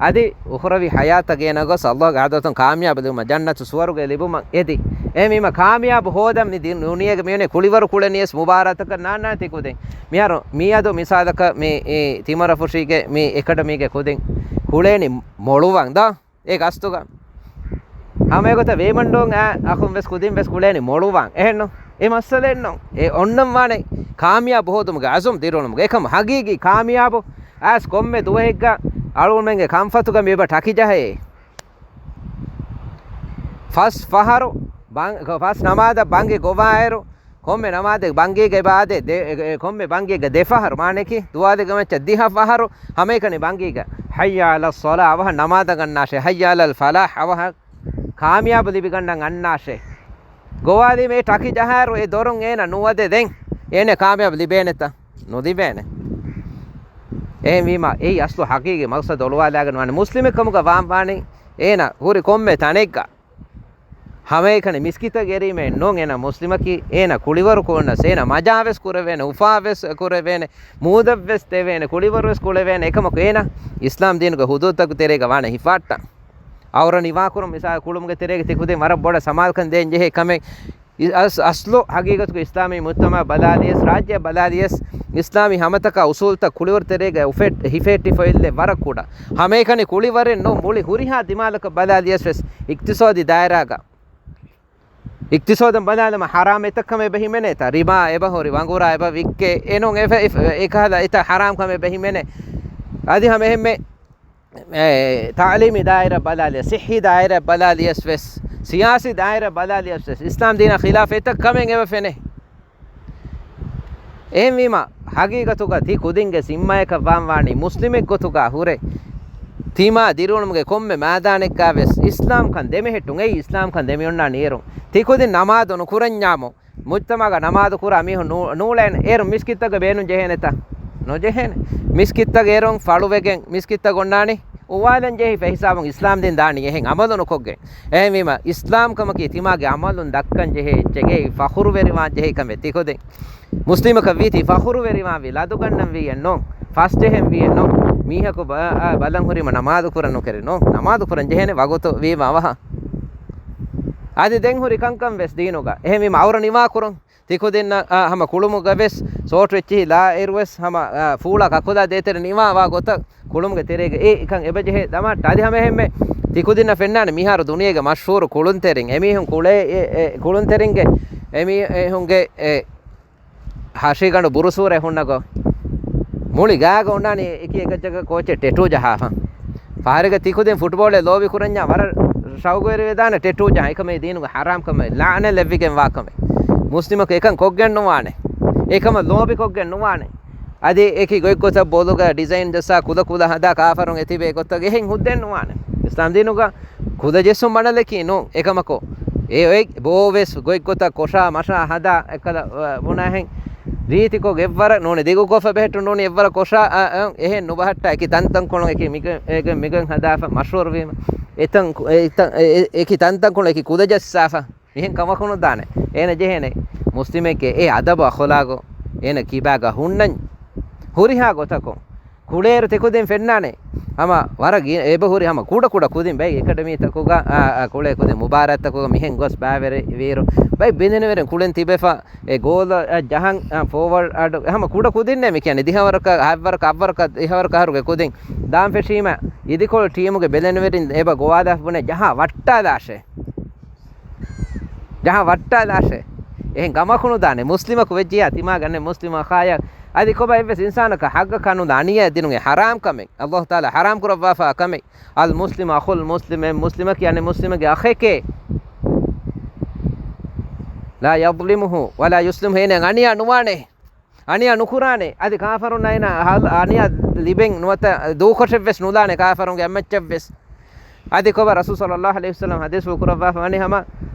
އަދި އުޚްރަވީ ޙަޔާތަށް ގޭނަ ގޮސް ﷲގެ ޙަޟްރަތުން ކާމިޔާބު ލިބުމަށް ޖަންނަތު ސުވަރުގެ ލިބުމަށް އެދި. އެހެންވީމަ ކާމިޔާބު ހޯދަން މި ދި-، ދުނިޔޭގަ މިއުނީ ކުޅިވަރު ކުޅެނިޔަސް މުބާރާތަކަށް ނާންނާނެ ތިކުދިން. މިހާރު މިއަދު މިސާލަކަށް މި ތިމަރަފުށީގެ މި އެކަޑަމީގެ ކުދިން ކުޅޭނީ މޮޅުވަން ދޯ؟ އެ ގަސްތުގަ. ހަމައެގޮތަށް ވޭމަންޑޫން އާ އަޚުން ވެސް ކުދިން ވެސް ކުޅޭނީ މޮޅުވާން. އެހެންނު؟ އެ މައްސަލައެއްނު. އެ އޮންނަން ވާނެ ކާމިޔާބު ހޯދުމުގެ އަޒުމް ދިރިއުޅުމުގެ. އެކަމު ހަގީގީ ކާމިޔާބު އައިސް ކޮންމެ ދުވަހެއްގަ އަޅުގަނޑުމެންގެ ކަންފަތުގަ މި އެބަ ޓަކި ޖަހައޭ. ފަސް ފަހަރު ބަން-، ފަސް ނަމާދަށް ބަންގި ގޮވާއިރު، ކޮންމެ ނަމާދެއް ބަންގީގަ އެބަ އާދޭ، ދެ-، އެ، ކޮންމެ ބަންގީގަ ދެ ފަހަރު، މާނައަކީ ދުވާލެއްގެ މައްޗަށް ދިހަ ފަހަރު، ހަމައެކަނި ބަންގީގަ، "حي على الصلاة" އަވަހަށް ނަމާދަށް އަންނާށޭ، "حي على الفلاح" އަވަހަށް ކާމިޔާބު ލިބިގަންނަން އަންނާށޭ. ގޮވާލީމަ އެ ޓަކި ޖަހާއިރު އެ ދޮރުން އޭނަ ނުވަދެ ދެން އޭނަ ކާމިޔާބު ލިބޭނެތަ؟ ނުލިބޭނެ. އެހެންވީމަ، އެއީ އަސްލު ހަގީގީ މަގްސަދު އޮޅުވާލާގެން ވާނެ. މުސްލިމެއް ކަމުގަ ވާން ވާނީ އޭނަ ހުރި ކޮންމެ ތަނެއްގަ. ހަމައެކަނި މިސްކިތަށް އެރީމެއް ނޫން އޭނަ މުސްލިމަކީ، އޭނަ ކުޅިވަރު ކުޅުނަސް، އޭނަ މަޖާވެސް ކުރެވޭނެ، އުފާވެސް ކުރެވޭނެ، މޫދަށްވެސް ދެވޭނެ، ކުޅިވަރުވެސް ކުޅެވޭނެ، އެކަމަކު އޭނަ އިސްލާމް ދީނުގެ ހުދޫދުތަކުގެ ތެރޭގަ ވާނެ ހިފާއްޓަން. އައުރަ ނިވާކުރުން މިސާލަށް ކުޅުމުގެ ތެރޭގަ ތިކުދިން ވަރަށް ބޮޑަށް ސަމާލުކަން ދޭން ޖެހޭ ކަމެއް. އި-، އަސް-، އަސްލު ހަގީގަތުގަ އިސްލާމީ މުޖްތަމަޢަށް ބަލާލިޔަސް، ރާއްޖެއަށް ބަލާލިޔަސް، އިސްލާމީ ހަމަތަކާ އުސޫލްތައް ކުޅިވަރު ތެރޭގަ އުފެ-، ހިފެހެއްޓިފައިލެއް ވަރަށް ކުޑަ. ހަމައެކަނި ކުޅިވަރެއް ނޫން، މުޅި ހުރިހާ ދިމާލަކަށް ބަލާލިޔަސް ވެސް އިޤްތިޞާދީ ދާއިރާގަ، އިޤްތިޞާދަށް ބަލާލަމާ ޙަރާމް އެތައް ކަމެއް އެބަ ހިމެނޭތަ؟ ރިބާ އެބަ ހުރި، ވަނގުރާ އެބަ ވިއްކޭ، އެނޫން އެފަ-، އެފަ-، އެކަހަލަ އެތައް ޙަރާމް ކަމެއް އެބަ ހިމެނޭ. އަދި ހަމަ އެހެންމެ އެ، ތަޢުލީމީ ދާއިރާ ބަލާލިޔަސް، ޞިއްޙީ ދާއިރާ ބަލާލިޔަސް ވެސް، ސިޔާސީ ދާއިރާ ބަލާލިޔަސް ވެސް އިސްލާމް ދީނާ ޚިލާފް އެތައް ކަމެއް އެބަ ފެނޭ. އެހެންވީމަ، ހަގީގަތުގަ ތި ކުދިންގެ ޒިންމާއަކަށް ވާން ވާނީ މުސްލިމެއް ގޮތުގަ ހުރެ، ތިމާ ދިރިއުޅުމުގެ ކޮންމެ މައިދާނެއްގަ ވެސް އިސްލާމްކަން ދެމެހެއްޓުން. އެއީ އިސްލާމްކަން ދެމިއޮންނާނީ އޭރުން. ތި ކުދިން ނަމާދު ނުކުރަންޏާމު، މުޖްތަމަޢުގަ ނަމާދު ކުރާ މީހުން ނޫ-، ނޫޅޭނެ. އޭރުން މިސްކިތްތަކުގެ ބޭނުން ޖެހޭނެތަ؟ ނުޖެހޭނެ. މިސްކިތްތަކުގެ އޭރުން ފަޅުވެގެން މިސްކިތްތައް އޮންނާނީ އުވާލަން ޖެހިފަ ހިސާބުން އިސްލާމް ދީން ދާނީ އެހެން އަމަލު ނުކޮށްގެން. އެހެންވީމަ، އިސްލާމްކަމަކީ ތިމާގެ އަމަލުން ދައްކަން ޖެހޭ އެއްޗެކޭ. ފަޚުރުވެރިވާން ޖެހޭ ކަމެއް ތިކުދިން. މުސްލިމަކަށް ވީތީ ފަޚުރުވެރިވާންވީ، ލަދުގަންނަންވީއެއް ނޫން، ފަސްޖެހެންވީއެއް ނޫން. މީހަކު ބަ-، އާ، ބަލަން ހުރީމަ ނަމާދު ކުރަން ނުކެރި ނޫން. ނަމާދު ކުރަން ޖެހޭނެ ވަގުތު ވީމަ އަވަހަށް. އަދި ދެން ހުރި ކަންކަން ވެސް ދީނުގަ. އެހެންވީމަ އައުރަ ނިވާ ކުރުން. ތިކުދިންނަށް، އާ، ހަމަ ކުޅުމުގަ ވެސް ސޯޓް އެއްޗިހި ލާއިރު ވެސް ހަމަ، އާ، ފޫޅާ ކަކުލާ ދޭތެރެ ނިވާ ވާ ގޮތަށް ކުޅުމުގެ ތެރޭގަ އެ އެކަން އެބަ ޖެހޭ ދަމާ އަދި ހަމަ އެހެންމެ ތިކުދިންނަށް ފެންނާނެ މިހާރު ދުނިޔޭގެ މަޝްހޫރު ކުޅުންތެރިން. އެމީހުން ކުޅޭ އެ، އެ، ކުޅުންތެރިންގެ އެމީހުންގެ އެ ހަށިގަނޑު ބުރުސޫރެއް ހުންނަ ގޮތް. މުޅި ގާގަ އޮންނާނީ އެކި އެކައްޗަކަށް ކޯޗެއް ޓެޓޫ ޖަހާފަ. ފަހަރެއްގަ ތިކުދިން ފުޓްބޯޅަ ލޯބި ކުރަންޏާ ވަރަށް ޝައުގުވެރިވެދާނެ ޓެޓޫ ޖަހާ. އެކަމެއް ދީނުގެ ޙަރާމް ކަމެއް، ލަޢުނަތް ލެއްވިގެން ވާ ކަމެއް. މުސްލިމަކު އެކަން ކޮށްގެން ނުވާނެ. އެކަމަށް ލޯބި ކޮށްގެން ނުވާނެ. އަދި އެކި ގޮތްގޮތަށް ބޮލުގަ ޑިޒައިން ޖައްސާ ކުލަ ކުލަ ހަދާ ކާފަރުން އެތިބޭ ގޮތަށް އެހެން ހުއްދައެއް ނުވާނެ. އިސްލާމް ދީނުގަ ކުލަ ޖެއްސުން މަނަލަކީ ނޫން. އެކަމަކު އެ އޮތް ބޯ ވެސް ގޮތްގޮތަށް ކޮށާ މަށާ ހަދާ އެއްކަލަ، އަ، ބުނާހެން ރީތިކޮށް އެއްވަރަށް ނޫނީ ދިގުކޮށްފަ ބެހެއްޓުން ނޫނީ އެއްވަރަށް ކޮށާ، އަ، އަ، އެހެން ނުބަހައްޓާ އެކި ތަންތަންކޮޅުން އެކި މިގެ-، އެގެ މިގެން ހަދާފަ މަޝްހޫރުވީމަ. އެތަން ކު-، އެ ތަން، އެ، އެ، އެކި ތަންތަންކޮޅުން އެކި ކުލަ ޖައްސާފަ. މިހެން ކަމަކު ނުދާނެ. އޭނަ ޖެހޭނެ މުސްލިމެއްގެ އެ އަދަބު އަޚުލާގު އޭނަ ކިބާގަ ހުންނަން ހުރިހާ ގޮތަކުން. ކުޅޭއިރު ތިކުދިން ފެންނާނެ. ހަމަ ވަރަށް ގި-، އެބަހުރި ހަމަ ކުޑަ ކުޑަ ކުދިން ބައި އެކަޑަމީތަކުގަ، އާ، އާ، ކުޅޭ ކުދިން މުބާރާތްތަކުގަ މިހެން ގޮސް ބައިވެރިވިއިރު ބައި ބިނދެނިވެރިން ކުޅެން ތިބެފަ. އެ ގޯލަށް ޖަހަން، އާ، ފޯވަރޑް އަޑު ހަމަ ކުޑަ ކުދިންނޭ މި ކިޔަނީ. ދިހަވަރަކަށް، ހަތްވަރަކަށް، އަށްވަރަކަށް، ދިހަވަރަކަށް އަހަރުގެ ކުދިން ދާން ފެށީމަ، އިދިކޮޅު ޓީމުގެ ބެލެނިވެރިން އެބަ ގޮވާލާފަ ބުނޭ ޖަހާ ވައްޓާލާށޭ. ޖަހާ ވައްޓާލާށޭ. އެހެން ކަމަކު ނުދާނެ. މުސްލިމަކު ވެއްޖިޔާ ތިމާގެ އަނެއް މުސްލިމް އަޚާޔަށް އަދި ކޮބާ އެއްވެސް އިންސާނަކަށް ޙައްޤަކާ ނުލާ އަނިޔާ ދިނުން އެ ޙަރާމް ކަމެއް. ﷲ ތަޢާލާ ޙަރާމް ކުރައްވާފާ ކަމެއް. الْمُسْلِمُ أَخُو الْمُسْلِمِ، މުސްލިމަކީ އަނެއް މުސްލިމެއްގެ އަޚެކޭ. لَا يَظْلِمُهُ وَلَا يُسْلِمُهُ، އޭނަ އަނިޔާ ނުވާނެ. އަނިޔާ ނުކުރާނެ. އަދި ކާފަރުންނަށް އޭނަ ހަލް-، އަނިޔާ ލިބެން ނުވަތަ ދޫކޮށެއްވެސް ނުލާނެ ކާފަރުންގެ އެއްމައްޗަށްވެސް. އަދި ކޮބާ ރަސޫލު ޞައްލައްލާހު ޢަލައިހި ވަސައްލަމަ ޙަދީޘްފުޅު ކުރައްވާފަ ވަނީ ހަމަ،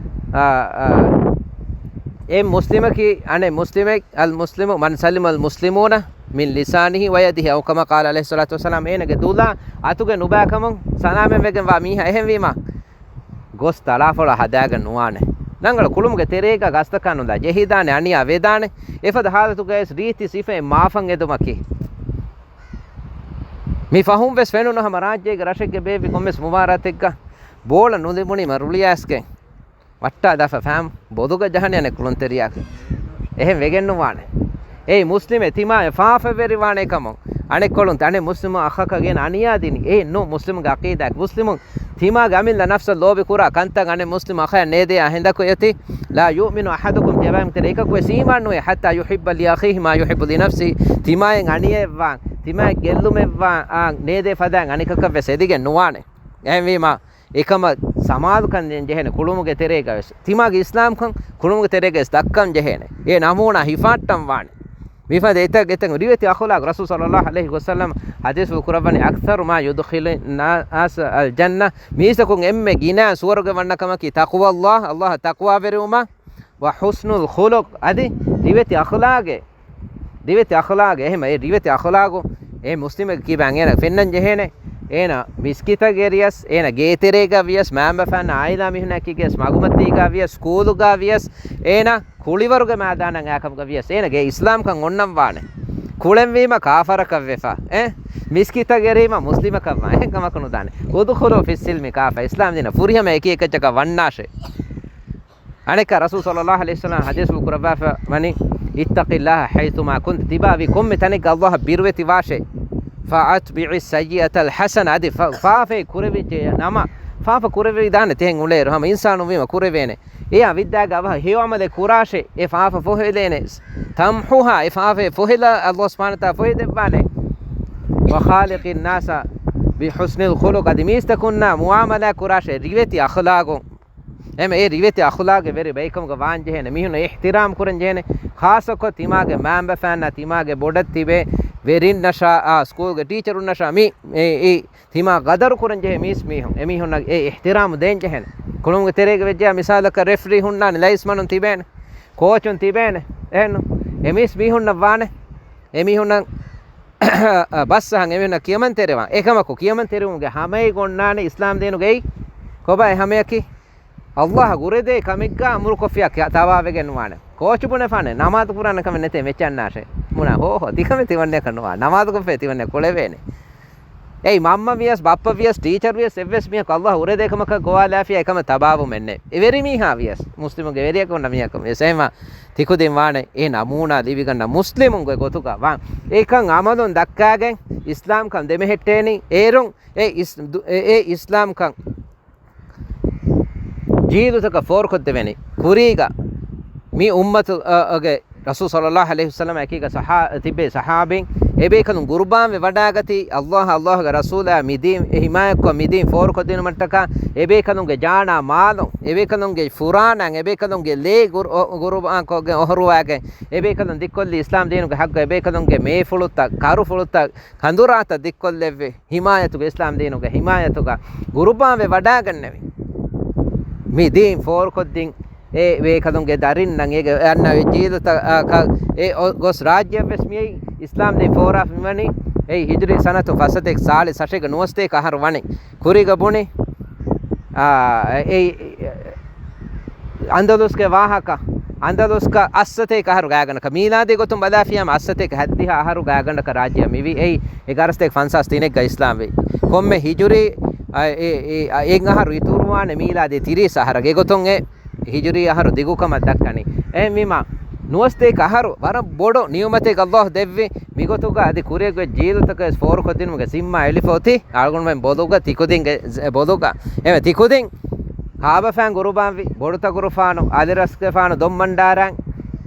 އާ، އާ، އެ މުސްލިމަކީ އަނެއް މުސްލިމެއް، الْمُسْلِمُ مَنْ سَلِمَ الْمُسْلِمُونَ مِنْ لِسَانِهِ وَيَدِهِ، أَوْ كَمَا قَالَ عَلَيْهِ الصَّلَاةُ وَالسَّلَامُ، އޭނަގެ ދުލާ އަތުގެ ނުބައިކަމުން ސަލާމަތްވެގެންވާ މީހާ. އެހެންވީމަ، ގޮސް ތަޅާފޮޅާ ހަދާގެން ނުވާނެ. ރަނގަޅު ކުޅުމުގެ ތެރޭގަ ގަސްތަކާ ނުލާ ޖެހިދާނެ، އަނިޔާ ވެދާނެ. އެފަދަ ޙާލަތުގައިވެސް ރީތި ސިފައިން މާފަން އެދުމަކީ، މި ފަހުން ވެސް ފެނުނު ހަމަ ރާއްޖޭގެ ރަށެއްގެ ބޭއްވި ކޮންމެސް މުބާރާތެއްގަ ބޯޅަ ނުލިބުނީމަ ރުޅިއައިސްގެން ވައްޓާލާފަ ފަހަމް ބޮލުގަ ޖަހަނީ އަނެއް ކުޅުންތެރިޔާގެ. އެހެން ވެގެން ނުވާނެ. އޭ މުސްލިމެއް ތިމާ އެ ފާފަވެރިވާނެ ކަމުން އަނެއްކޮޅުން އަނެއް މުސްލިމު އަޚަކަށް ގެން އަނިޔާ ދިނީ. އެހެން ނޫން މުސްލިމުގެ ޢަޤީދާއެއް. މުސްލިމުން ތިމާގެ އަމިއްލަ ނަފްސަށް ލޯބި ކުރާ ކަންތައް އަނެއް މުސްލިމު އަޚަޔަށް ނޭދޭ އާ ހިނދަކު އެއޮތީ. لَا يُؤْمِنُ أَحَدُكُمْ، ތިޔަބައިމީހުންގެ ތެރެއިން އެކަކުވެސް އީމާން ނުވޭ، حَتَّى يُحِبَّ لِأَخِيهِ مَا يُحِبُّ لِنَفْسِهِ، ތިމާއަށް އަނިޔައެއްވާން، ތިމާއަށް ގެއްލުމެއްވާން އާ ނޭދޭ ފަދައިން އަނެކަކަށްވެސް އެދިގެން ނުވާނެ. އެހެންވީމާ، އެކަމަށް ސަމާލުކަން ދޭން ޖެހޭނެ ކުޅުމުގެ ތެރޭގަވެސް. ތިމާގެ އިސްލާމްކަން ކުޅުމުގެ ތެރޭގަވެސް ދައްކަން ޖެހޭނެ. އެ ނަމޫނާ ހިފާއްޓަން ވާނެ. މިފަދަ އެތައް އެތައް ރިވެތި އަޚުލާގު ރަސޫލު ޞައްލައްލާހު ޢަލައިހި ވަސައްލަމަ ޙަދީޘްފުޅު ކުރައްވަނީ، أَكْثَرُ مَا يُدْخِلُ النَّاسَ الْجَنَّةَ، މީސްތަކުން އެންމެ ގިނަ ސުވަރުގެ ވަންނަ ކަމަކީ، تَقْوَى اللَّهِ، ﷲ އަށް ތަޤްވާވެރިވުމާ، وَحُسْنُ الْخُلُقِ، އަދި ރިވެތި އަޚުލާގެއް. ރިވެތި އަޚުލާގު، އެހެމަ އެ ރިވެތި އަޚުލާގު އެ މުސްލިމެއްގެ ކިބައިން އޭނަ ފެންނަން ޖެހޭނެ. އޭނަ މިސްކިތަށް އެރިޔަސް، އޭނަ ގޭތެރޭގަ ވިޔަސް، މައިންބަފައިންނާ އާއިލާ މީހުންނާ އެކީގަޔަސް، މަގުމަތީގަ ވިޔަސް، ސްކޫލުގަ ވިޔަސް، އޭނަ ކުޅިވަރުގެ މައިދާނަށް އާކަމުގަ ވިޔަސް، އޭނަގެ އިސްލާމްކަން އޮންނަން ވާނެ. ކުޅެންވީމަ ކާފަރަކަށް ވެފަ، އެ މިސްކިތަށް އެރީމަ މުސްލިމަކަށް ވާނެ. އެހެން ކަމަކު ނުދާނެ. ادْخُلُوا فِي السِّلْمِ كَافَّةً، އިސްލާމް ދީނަށް ފުރިހަމަ އެކި އެކައްޗަކަށް ވަންނާށޭ. އަނެއްކާ ރަސޫލު ޞައްލައްލާހު ޢަލައިހި ވަސައްލަމަ ޙަދީޘްފުޅު ކުރައްވާފަ ވަނީ، اتَّقِ اللَّهَ حَيْثُمَا كُنْتَ، ތިބާ ވީ ކޮންމެ ތަނެއްގަ ﷲ އަށް ބިރުވެތި ވާށޭ. فَأَتْبِعِ السَّيِّئَةَ الْحَسَنَةَ، އަދި ފާ-، ފާފައެއް ކުރެވިއްޖެ ނަމަ، ފާފަ ކުރެވިދާނެ ތިހެން އުޅޭއިރު ހަމަ އިންސާނު ވީމަ ކުރެވޭނެ. އެއާ ވިއްދާގަ އަވަހަށް ހެޔޮ ޢަމަލެއް ކުރާށޭ، އެ ފާފަ ފޮހެލޭނެ. تَمْحُهَا، އެ ފާފައެއް ފޮހެލާ، ﷲ ސުބްޙާނަހޫ ވަތަޢާލާ ފޮހެދެއްވާނެ. وَخَالِقِ النَّاسَ بِحُسْنِ الْخُلُقِ، އަދި މީސްތަކުންނާ މުޢާމަލާތް ކުރާށޭ ރިވެތި އަޚުލާގުން. އެހެންވީމަ އެ ރިވެތި އަޚުލާގެ ވެރި ބައިކަމުގަ ވާން ޖެހޭނެ. މީހުންނަށް އިޙްތިރާމް ކުރަން ޖެހޭނެ. ޚާއްޞަކޮށް ތިމާގެ މައިންބަފައިންނާ ތިމާގެ ބޮޑަށް ތިބޭ ވެރިންނަށާ، އާ، ސްކޫލްގެ ޓީޗަރުންނަށާ މި، އެ، އެ، ތިމާ ގަދަރު ކުރަން ޖެހޭ މީސް މީހުން. އެމީހުންނަށް އެ އިޙްތިރާމު ދޭން ޖެހޭނެ. ކުޅުމުގެ ތެރޭގަ ވެއްޖެޔާ މިސާލަކަށް ރެފްރީ ހުންނާނެ، ލައިސްމަނުން ތިބޭނެ، ކޯޗުން ތިބޭނެ. އެހެންނު؟ އެ މީސް މީހުންނަށް ވާނެ. އެމީހުންނަށް ބަސްއަހަން، އެމީހުންނަށް ކިޔަމަންތެރިވާން. އެކަމަކު ކިޔަމަންތެރިވުމުގެ ހަމައެއް އޮންނާނެ އިސްލާމް ދީނުގައި. ކޮބާ އެ ހަމަޔަކީ؟ އައްލާހަށް އުރެދޭ ކަމެއްގަ އަމުރުކޮށްފިޔާ ކިޔާ ތަވާވެގެން ނުވާނެ. ކޯޗު ބުނެފާނެ، ނަމާދު ކުރާނެ ކަމެއް ނެތޭ މެޗަށް ނާށޭ. ބުނާ، ހޯ ހޯ، ތިކަމެއް ތިމަންނަޔަކަށް ނުވާ. ނަމާދުކޮށްފައި ތިމަންނަޔަށް ކުޅެވޭނެ. އެއީ މަންމަ ވިޔަސް، ބައްޕަ ވިޔަސް، ޓީޗަރ ވިޔަސް، އެއްވެސް މީހަކު އައްލާހަށް އުރެދޭ ކަމަކަށް ގޮވާލާފިޔާ އެކަމަށް ތަބާވުމެއް ނެތް. އެ ވެރިމީހާ ވިޔަސް، މުސްލިމުގެ ވެރިޔަކަށް އޮންނަ މީހަކަށް ވިޔަސް. އެހެންވީމަ ތިކުދިން ވާނެ އެ ނަމޫނާ ލިބިގަންނަ މުސްލިމުންގެ ގޮތުގަ ވާން. އެކަން އަމަލުން ދައްކާގެން އިސްލާމްކަން ދެމެހެއްޓޭނީ. އޭރުން އެ އިސް-، ދު-، އެ، އެ އިސްލާމްކަން ޖީލުތަކަށް ފޯރުކޮށްދެވެނީ. ކުރީގަ މި އުއްމަތު، އަ، ގެ ރަސޫލު ޞައްލައްލާހު ޢަލައިހި ވަސައްލަމަ އެކީގަ ޞަޙާ-، ތިބޭ ޞަޙާބީން އެބޭކަލުން ގުރުބާންވެ ވަޑާގަތީ، އައްލާހަށް، އައްލާހުގެ ރަސޫލާ މިދީން އެ ހިމާޔަތްކޮށް މިދީން ފޯރުކޮށްދިނުމަށްޓަކާ، އެބޭކަލުންގެ ޖާނާ މާލުން، އެބޭކަލުންގެ ފުރާނައިން، އެބޭކަލުންގެ ލޭ ގުރު-، އޮ-، ގުރުބާންކޮށްގެން އޮހޮރުވާގެން، އެބޭކަލުން ދިއްކޮށްލީ އިސްލާމް ދީނުގެ ޙައްޤު، އެބޭކަލުންގެ މޭފުޅުތައް، ކަރުފުޅުތައް، ކަނދުރާތައް ދިއްކޮށްލެއްވި، ހިމާޔަތުގެ، އިސްލާމް ދީނުގެ ހިމާޔަތުގަ ގުރުބާންވެ ވަޑާގަންނެވި. މި ދީން ފޯރުކޮށްދިން އެ ބޭކަލުންގެ ދަރިންނަށް އޭގެ އަންނަ ޖީލުތައް، އާ، ކަ-، އެ އޮ-، ގޮސް ރާއްޖެއަށްވެސް މިއީ އިސްލާމް ދީން ފޯރާފަ މިވަނީ އެއީ ހިޖުރީ ސަނަތު ފަސްސަތޭކަ ސާޅީސް އަށެއްގަ ނުވަސަތޭކަ އަހަރު ވަނީ. ކުރީގަ ބުނި، އާ، އެ-، އެ-، އަންދަލުސްގެ ވާހަކަ، އަންދަލުސްގަ އައްސަތޭކަ އަހަރު ގާތްގަނޑަކަށް، މީލާދީ ގޮތުން ބަލާފިޔާމަ އައްސަތޭކަ ހަތްދިހަ އަހަރު ގާތްގަނޑަކަށް ރާއްޖެއަށް މިވީ. އެއީ އެ ގާރަސްތޭކަ ފަންސާސް ތިނެއްގަ އިސްލާމްވީ. ކޮންމެ ހިޖުރީ، އަ، އެ، އެ، އެ، އެއް އަހަރު އިތުރުވާނެ މީލާދީ ތިރީސް އަހަރަށް. އެގޮތުން އެ ހިޖުރީ އަހަރު ދިގުކަމަށް ދައްކަނީ. އެހެންވީމަ، ނުވަސަތޭކަ އަހަރު ވަރަށް ބޮޑު ނިޢުމަތެއް އައްލާހު ދެއްވި. މިގޮތުގަ އަދި ކުރިއަށް އޮތް ޖީލުތަކަށް ވެސް ފޯރުކޮށްދިނުމުގެ ޒިންމާ އެޅިފަ އޮތީ އަޅުގަނޑުމެން ބޮލުގަ، ތިކުދިންގެ ޒ-، ބޮލުގަ. އެމެ ތިކުދިން ކާބަފައިން ގުރުބާންވި، ބޮޑުތަގުރުފާނު، އަލިރަސްގެފާނު، ދޮންމަންޑާރައިން،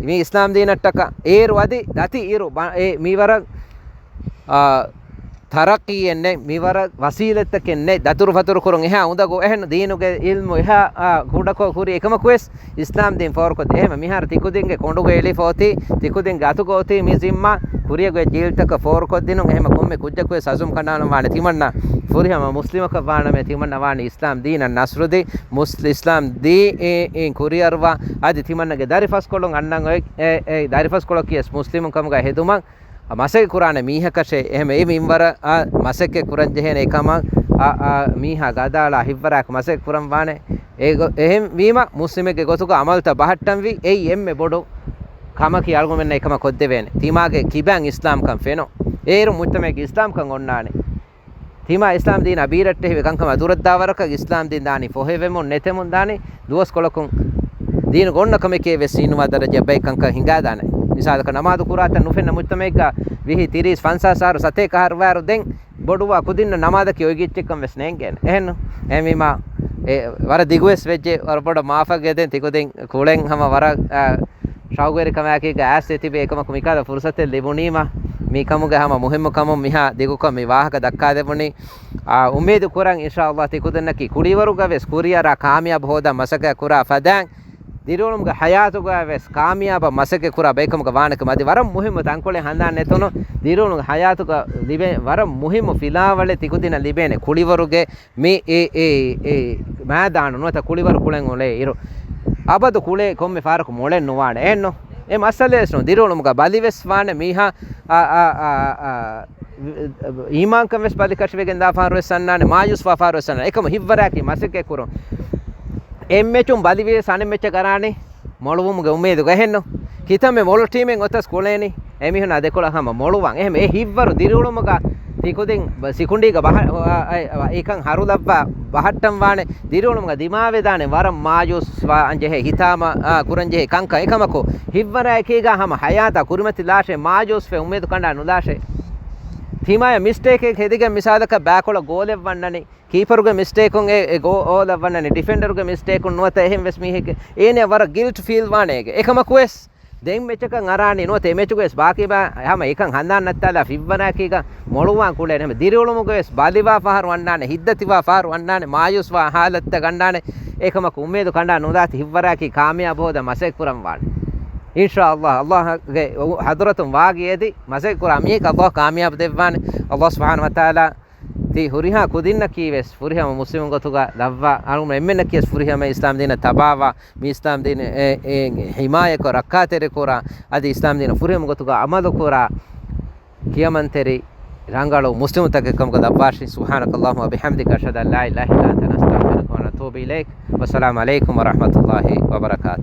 މި އިސްލާމް ދީނަށްޓަކަ އޭރު އަދި ދަތި އިރު ބަ-، އެ މިވަރަށް، އާ، ތަރައްޤީއެއް ނެތް، މިވަރަށް ވަސީލަތްތަކެއް ނެތް، ދަތުރުފަތުރު ކުރުން އެހާ އުނދަގޫ އެހެން ދީނުގެ އިލްމު އެހާ، އާ، ކުޑަކޮށް ހުރި އެކަމަކުވެސް އިސްލާމް ދީން ފޯރުކޮށްދޭ. އެހެން މިހާރު ތިކުދިންގެ ކޮނޑުގަ އެޅިފަ އޮތީ، ތިކުދިންގެ އަތުގަ އޮތީ މި ޒިންމާ ކުރިއަށް އޮތް ޖީލްތަކަށް ފޯރުކޮށްދިނުން. އެހެން ކޮންމެ ކުއްޖަކުވެސް އަޒުމް ކަނޑާލަން ވާނެ. ތިމަންނަ ފުރިހަމަ މުސްލިމަކަށް ވާނަމޭ، ތިމަންނަ ވާނީ އިސްލާމް ދީނަށް ނަސްރުދީ، މުސް-، އިސްލާމް ދީ-، އިން ކުރިއަރުވާ، އަދި ތިމަންނަގެ ދަރިފަސްކޮޅުން އަންނަން އޮތް، އެ، އެ، ދަރިފަސްކޮޅަކީވެސް މުސްލިމުން ކަމުގަ ހެދުމަށް މަސައްކަތް ކުރާނެ މީހަކަށޭ. އެހެން އެ މިންވަރަށް މަސައްކަތް ކުރަން ޖެހޭނެ އެކަމަށް އާ، އާ، މީހާ ގަދައަޅާ ހިތްވަރާއެކު މަސައްކަތް ކުރަން ވާނެ. އެ ގޮ-، އެހެން ވީމަ މުސްލިމެއްގެ ގޮތުގަ އަމަލުތައް ބަހައްޓަންވީ. އެއީ އެންމެ ބޮޑު ކަމަކީ އަޅުގަނޑުމެންނަށް އެކަމަށް ކޮށްދެވޭނެ. ތިމާގެ ކިބައިން އިސްލާމްކަން ފެނުން. އޭރު މުޖްތަމަޢެއްގެ އިސްލާމްކަން އޮންނާނެ. ތިމާ އިސްލާމް ދީނާ ބީރައްޓެހިވި ކަންކަމާ ދުރަށްދާ ވަރަކަށް އިސްލާމް ދީން ދާނީ ފޮހެވެމުން ނެތެމުން ދާނީ. ދުވަސްކޮޅަކުން ދީނުގަ އޮންނަ ކަމެކޭ ވެސް ހީނުވާ ދަރަޖައަށް ބައެއް ކަންކަން ހިނގާދާނެ. މިސާލަކަށް ނަމާދު ކުރާތަން ނުފެންނަ މުޖްތަމަޢެއްގަ ވިހި، ތިރީސް، ފަންސާސް އަހަރު، ސަތޭކަ އަހަރު ވާއިރު ދެން ބޮޑުވާ ކުދިންނަށް ނަމާދަކީ އޮތް އެއްޗެއްކަން ވެސް ނޭނގޭނެ. އެހެންނު؟ އެހެންވީމާ، އެ، ވަރަށް ދިގުވެސް ވެއްޖެ، ވަރަށް ބޮޑަށް މާފަށް އެދެން. ތިކުދިން ކުޅެން ހަމަ ވަރަށް، އަ، ޝައުގުވެރިކަމާއެކީގަ އައިސް ތިބޭ އެކަމަކު މިކަހަލަ ފުރުސަތެއް ލިބުނީމަ، މިކަމުގެ ހަމަ މުހިއްމުކަމުން މިހާ ދިގުކޮށް މި ވާހަކަ ދައްކާދެވުނީ. އާ، އުއްމީދު ކުރަން އިންޝާﷲ ތިކުދިންނަކީ ކުޅިވަރުގަ ވެސް ކުރިއަރާ ކާމިޔާބު ހޯދާ މަސައްކަތް ކުރާ ފަދައިން، ދިރިއުޅުމުގެ ހަޔާތުގަ ވެސް ކާމިޔާބަށް މަސައްކަތް ކުރާ ބައެއްކަމުގަ ވާނެކަމަށް. އަދި ވަރަށް މުހިއްމު ތަންކޮޅެއް ހަނދާން ނެތުނު، ދިރިއުޅުމުގެ ހަޔާތުގަ ލިބޭ ވަރަށް މުހިއްމު ފިލާވަޅެއް ތިކުދިންނަށް ލިބޭނެ ކުޅިވަރުގެ މި އެ، އެ، އެ މައިދާނު ނުވަތަ ކުޅިވަރު ކުޅެން އުޅޭ އިރު، އަބަދު ކުޅޭ ކޮންމެ ފަހަރަކު މޮޅެއް ނުވާނެ. އެއްނު؟ އެ މައްސަލައެއް ވެސް ނޫން. ދިރިއުޅުމުގަ ބަލި ވެސް ވާނެ މީހާ، އާ، އާ، އާ، އާ، އީމާންކަން ވެސް ބަލިކަށިވެގެން ދާ ފަހަރު ވެސް އަންނާނެ، މާޔޫސްވާ ފަހަރު ވެސް އަންނާނެ. އެކަމަ ހިތްވަރާއެކީ މަސައްކަތް ކުރުން. އެއް މެޗުން ބަލިވިޔަސް އަނެއް މެޗަށް ގަރާނީ މޮޅުވުމުގެ އުއްމީދުގަ. އެހެންނު؟ ކިތަންމެ މޮޅު ޓީމެއް އޮތަސް ކުޅޭނީ އެމީހުންނާ ދެކޮޅަށް ހަމަ މޮޅުވާން. އެހެން އެ ހިތްވަރު ދިރިއުޅުމުގަ ތިކުދިން ސިކުނޑީގަ ބަހަ-، އަ، އަ، އެކަން ހަރުލައްވާ ބަހައްޓަން ވާނެ. ދިރިއުޅުމުގަ ދިމާވެދާނެ ވަރަށް މާޔޫސްވާން ޖެހޭ، ހިތާމަ، އާ، ކުރަން ޖެހޭ ކަންކަން. އެކަމަކު ހިތްވަރާއެކީގަ ހަމަ ހަޔާތާ ކުރިމަތި ލާށޭ، މާޔޫސްވެ އުއްމީދު ކަނޑާ ނުލާށޭ. ތިމާޔަށް މިސްޓޭކެއް ހެދިގެން މިސާލަކަށް ބާކޮޅަށް ގޯލެއް ވަންނަނީ، ކީޕަރުގެ މިސްޓޭކުން އެ، އެ ގޯލަށް ވަންނަނީ، ޑިފެންޑަރުގެ މިސްޓޭކުން ނުވަތަ އެހެން ވެސް މީހެއްގެ، އޭނަ ވަރަށް ގިލްޓް ފީލް ވާނެ އޭގެ. އެކަމަކުވެސް ދެން މެޗަކަށް އަރާނީ ނުވަތަ އެ މެޗުގަ ވެސް ބާކީބާ ހަމަ އެކަން ހަނދާން ނައްތާލާ ފިއްވަރާކީގަ މޮޅުވާން ކުޅޭނެ. ހަމަ ދިރިއުޅުމުގަ ވެސް ބަލިވާ ފަހަރު އަންނާނެ، ހިތްދަތިވާ ފަހަރު އަންނާނެ، މާޔޫސްވާ ހާލަތްތައް ގަންނާނެ. އެކަމަކު އުއްމީދު ކަނޑާ ނުލާތި ހިތްވަރާކީ ކާމިޔާބު ހޯދަން މަސައްކަތް ކުރަން ވާނެ. އިންޝާ ﷲ، ﷲގެ ޙަޟްރަތުން ވާގި އެދި މަސައްކަތް ކުރާ މީހަކަށް ﷲ ކާމިޔާބު ދެއްވާނެ. ﷲ ސުބްޙާނަހޫ ވަތަޢާލާ ތި ހުރިހާ ކުދިންނަކީ ވެސް ފުރިހަމަ މުސްލިމުން ގޮތުގަ ލައްވާ، އަޅުގަނޑު އެންމެންނަކީ ވެސް ފުރިހަމަ އިސްލާމް ދީނަށް ތަބާވާ، މި އިސްލާމް ދީން އެ، އެ، ހިމާޔަތްކޮށް ރައްކާތެރިކުރާ، އަދި އިސްލާމް ދީނަށް ފުރިހަމަ ގޮތުގަ ޢަމަލުކުރާ ކިޔަމަންތެރި ރަނގަޅު މުސްލިމުތަކެއް ކަމުގަ ލައްވާށި. سبحانك اللهم وبحمدك، أشهد أن لا إله إلا أنت، نستغفرك ونتوب إليك. والسلام عليكم ورحمة الله وبركاته.